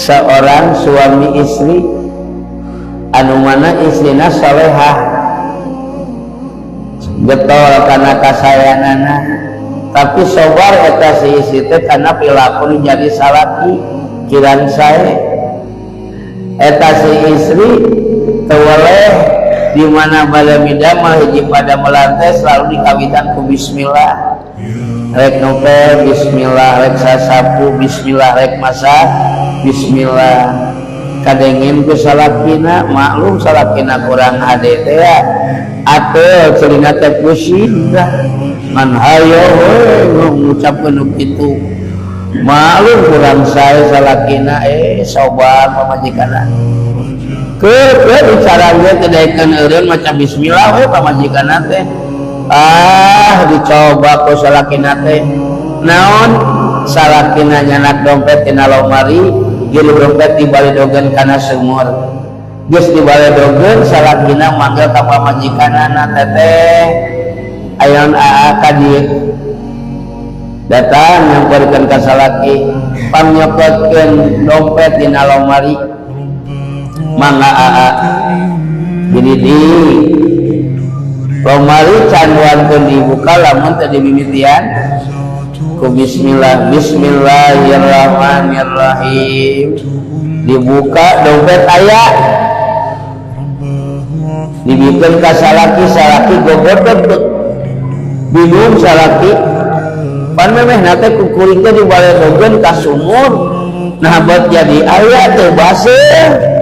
Seorang suami istri anu mana istrina solehah, getol karena kasayanana, tapi sobar eta si istri teh karena perilaku jadi salaki kirang sae. Eta si istri teu weleh di mana bade midamel hiji padamelan teh selalu dikawitan ku bismillah. Rek ngepel bismillah, rek sasapu bismillah, rek masak bismillah. Kadengin ku salakina, maklum salakina kurang hade teh ya, atuh celina teh pusing dah ngan hayo we ngucapkeun nu kitu. Maklum kurang sae salakina, sobar pamajikanna ke bicara ge teh daekeun eureun maca bismillah we pamajikanna teh. Ah, dicoba ku salakina teh. Naon, salakina nyanak dompet tina lomari, gilu dompet dibaledogeun kana sumur. Geus dibaledogeun, salakina manggil ka pamajikanana, "Teteh, ayon aa ka dieu." Datang nyamperkeun ka salaki, "Pangnyokotkeun dompet dina lomari, mangga aa." Jadi di lomari canduankeun dibuka lamun teu dimimitian ku bismillah. Bismillahirrahmanirrahim, dibuka, dompet aya, dibikeun ka salaki. Salaki gogodog, bingung salaki, pan memehna teh ku kuring teh dibaledogeun ka sumur, nah buat jadi aya teh baseuh.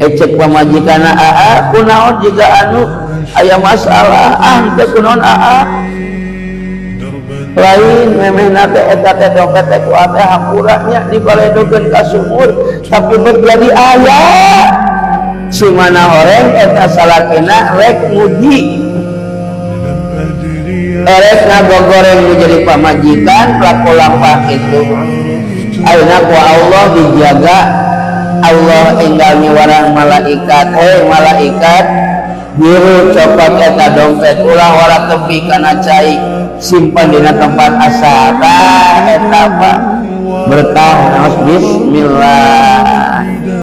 Cek pamajikanna, "Aa, kunaon jiga anu aya masalah?" "Ah, teh kunaon aa, lain, memehna teh eta teh dompet teh ku teh hampura nya dibaledogeun ka sumur, tapi bet jadi aya." Si mana horeng eta salakina, rek muji erek ngagogoreng nu jadi pamajikan pelaku lampah itu. Ayeuna ku Allah dijaga, Allah enggal nyiwarang malaikat, "Hei malaikat, biru copot eta dompet, ulah wara tepi kana cai, simpan dina tempat asal." Tah eta, Pak, berkah naos bismillah.